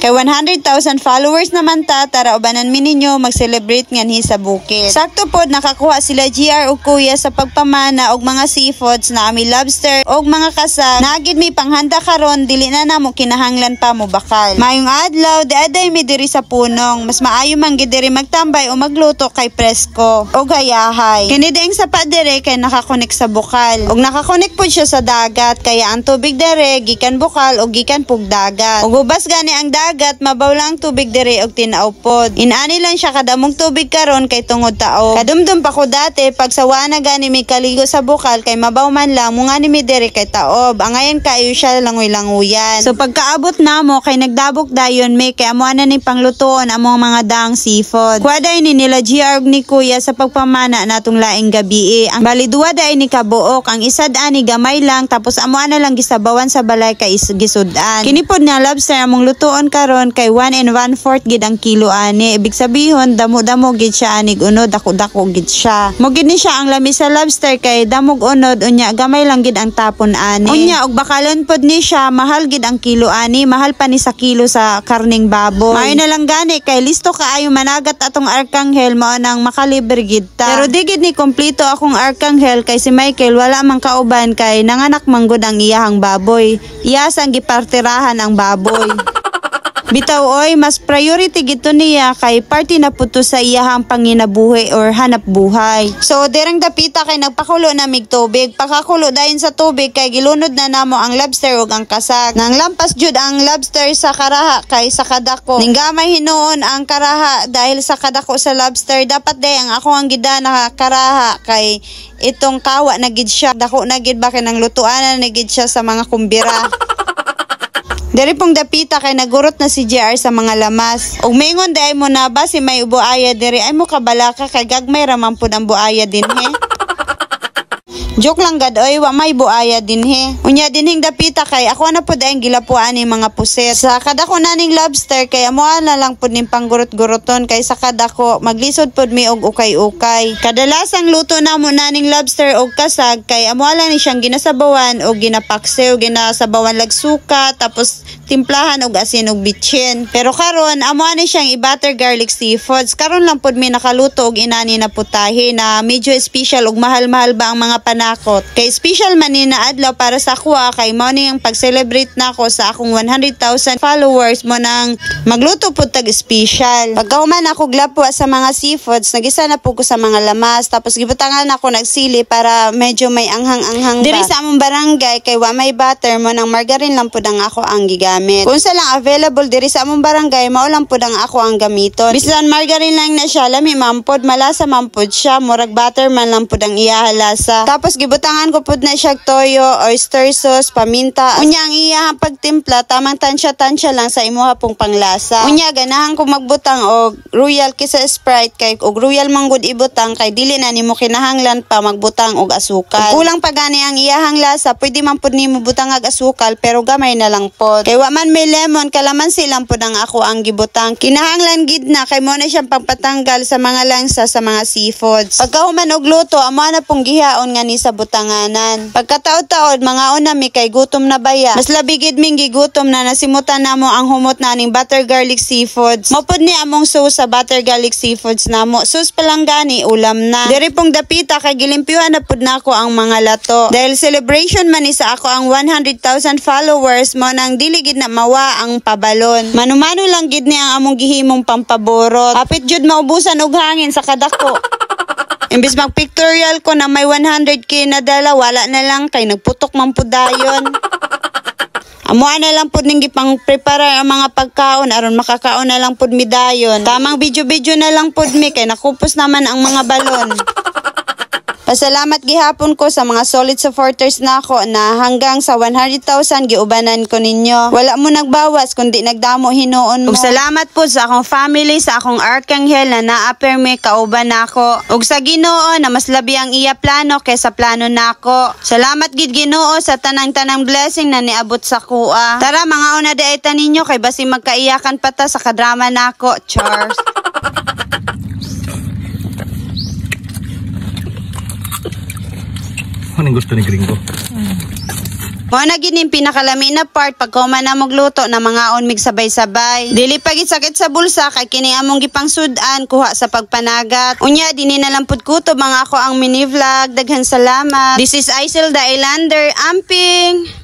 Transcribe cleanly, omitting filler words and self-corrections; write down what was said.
Kay 100,000 followers naman ta, tara ubanan mi ninyo mag-celebrate nganhi sa bukid. Sakto pod nakakuha sila GR ug kuya sa pagpamana og mga seafoods na ami lobster og mga kasag. Nagid mi panghanda karon, dili na namo kinahanglan pa mo bakal. Maayong adlaw, diaday mi diri sa punong. Mas maayo man gid diri magtambay o magluto kay presko og hayahay. Kini dieng sapa dire kay nakakonek sa bukal. Og nakakonek pod siya sa dagat, kaya ang tubig dire gikan bukal og gikan pug dagat. Og ubas gani ang dagat, mabaw lang ang tubig dire og tinaw pod. Inani lang siya kadamong tubig karon kay tungod tao. Kadumdum pa ko dati pag sawa na gani mi kaligo sa bukal kay mabaw man lang mo nga ni mi dire kay taob. Angayan kayo siya langoy-languyan. So pagkaabot namo kay nagdabok dayon mi kay amo na ni panglutoon among mga daang seafood. Kuha dayon ni nila GR ug ni Kuya sa pagpamana natong laing gabi. Ang bali duwa dayon ni kabuok, ang isad ani gamay lang, tapos amo na lang gisabawan sa balay kay gisud-an. Kini pod nga lobster among lutoon karon kay 1 1/4 gid ang kilo ani. Ibig sabihon damo-damo gid siya anig unod, dako-dako gid siya. Mo gid ni siya ang lami sa lobster kay damog unod, unya gamay lang gid ang tapon ani. Unya og bakalon pod ni siya, mahal gid ang kilo ani, mahal pa ni sa kilo sa karning baboy. Maayo na lang gani kay listo kaayo managat atong arkanghel, mao nang makalibre gid ta. Pero di gid ni kompleto akong arkanghel kay si Michael wala man kauban kay nanganak man gud ang iyahang baboy. Iya sang gipartirahan ang baboy. Bitaw oy, mas priority gito niya kay party na puto sa iyahang panginabuhi or hanap buhay. So derang dapita kay nagpakulo na mig tubig. Pagkakulo dayon sa tubig kay gilunod na namo ang lobster ug ang kasag. Nang lampas jud ang lobster sa karaha kay sa kadako. Ninggamay hinuon ang karaha dahil sa kadako sa lobster. Dapat day ang ako ang gida na karaha kay itong kawa na gid siya. Dako na gid ba kay nang lutuan na gid siya sa mga kumbira. Diri pong dapita kay nagurot na si JR sa mga lamas. Ug mingon di ay mo na ba si may buaya diri, ay mo kabalaka kay gagmay ra man pud ang buaya dinhi. Joke lang gad oy, wa may buaya dinhi. Unya dinhing dapita kay ako na pud ang gilapuan ni mga puset. Sa kadako naning lobster kay amoa na lang pud ning panggurot-guroton kay sa kadako maglisod pud mi og ukay-ukay. Kadalasang luto namo naning lobster og kasag kay amoa lang ni siyang ginasabawan og ginapaksew, ginasabawan lag suka tapos timplahan og asin og bitchin. Pero karon amoa ni siyang i-butter garlic seafoods. Karon lang pud mi nakaluto og inani na putahe na medyo special og mahal-mahal ba ang mga panakot. Kay special man ni na adlaw para sa kuha kay mao ni ang pag-celebrate nako sa akong 100,000 followers, mo nang magluto pud tag special. Pagkahuman ako glapwa sa mga seafoods, nagisa na pud ko sa mga lamas, tapos gibutangan ako nagsili para medyo may anghang-anghang ba. Diri sa among barangay kay wa may butter, mo nang margarine lang pud ang ako ang gigamit. Kung sa lang available diri sa among barangay, mao lang pud ang ako ang gamiton. Bisan margarine lang na siya, lami man pod, malasa man pod siya, murag butter man lang pud ang iya lasa. Tapos gibutangan ko pud na siya toyo, oyster sauce, paminta. Unya ang iyahang pagtimpla, tamang tansya-tansya lang sa imuha pong panglasa. Unya ganahan ko magbutang og Royal kaysa Sprite kay og Royal man gud ibutang kay dili na nimo kinahanglan pa magbutang og asukal. Ug kulang pa gani ang iyahang lasa, pwede man pud nimo butang og asukal pero gamay na lang pod. Kay wa man may lemon, kalamansi lang pud ang ako ang gibutang. Kinahanglan gid na kay mo na siyang pagpatanggal sa mga langsa sa mga seafoods. Pagkahuman og luto, amo na pong gihaon nga ni sa butanganan. Pagkataod-taod, mga una mi kay gutom na baya. Mas labigid ming gigutom na nasimutan namo ang humot naning butter garlic seafoods. Mopod ni among sauce sa butter garlic seafoods namo. Sauce pa lang gani, ulam na. Diri pong dapita kay gilimpyuhan na pud nako ang mga lato. Dahil celebration man ni sa ako ang 100,000 followers, mo nang dili gid na mawa ang pabalon. Manumano lang gid ni ang among gihimong pampaborot. Hapit jud maubusan og hangin sa kadako. Imbis magpictorial ko na may 100K na dala, wala na lang kay nagputok man pud dayon. Amuan na lang pud ning gipang prepare ang mga pagkaon aron makakaon na lang pud mi dayon. Tamang video-video na lang pud mi kay nakupos naman ang mga balon. Pasalamat gihapon ko sa mga solid supporters nako na hanggang sa 100,000 giubanan ko ninyo. Wala mo nagbawas kundi nagdamo hinuon mo. Ug salamat po sa akong family, sa akong arkanghel na naa-perme kauban nako. Ug sa Ginoo na mas labi ang iya plano kaysa plano nako. Salamat gid Ginoo sa tanang-tanang blessing na niabot sa kuha. Tara mga una di ay taninyo kay basi magkaiyakan pa ta sa kadrama nako. Chars. Anong gusto ni Gringo? Mao na gid ning pinakalami na part pagkuman na magluto na mangaon mig sabay-sabay. Dili pa gid sakit sa bulsa kay kini among gipangsud-an kuha sa pagpanagat. Unya, dinhi na lang pud kutob mga ako ang mini vlog. Daghan salamat. This is Aisel the Islander. Amping!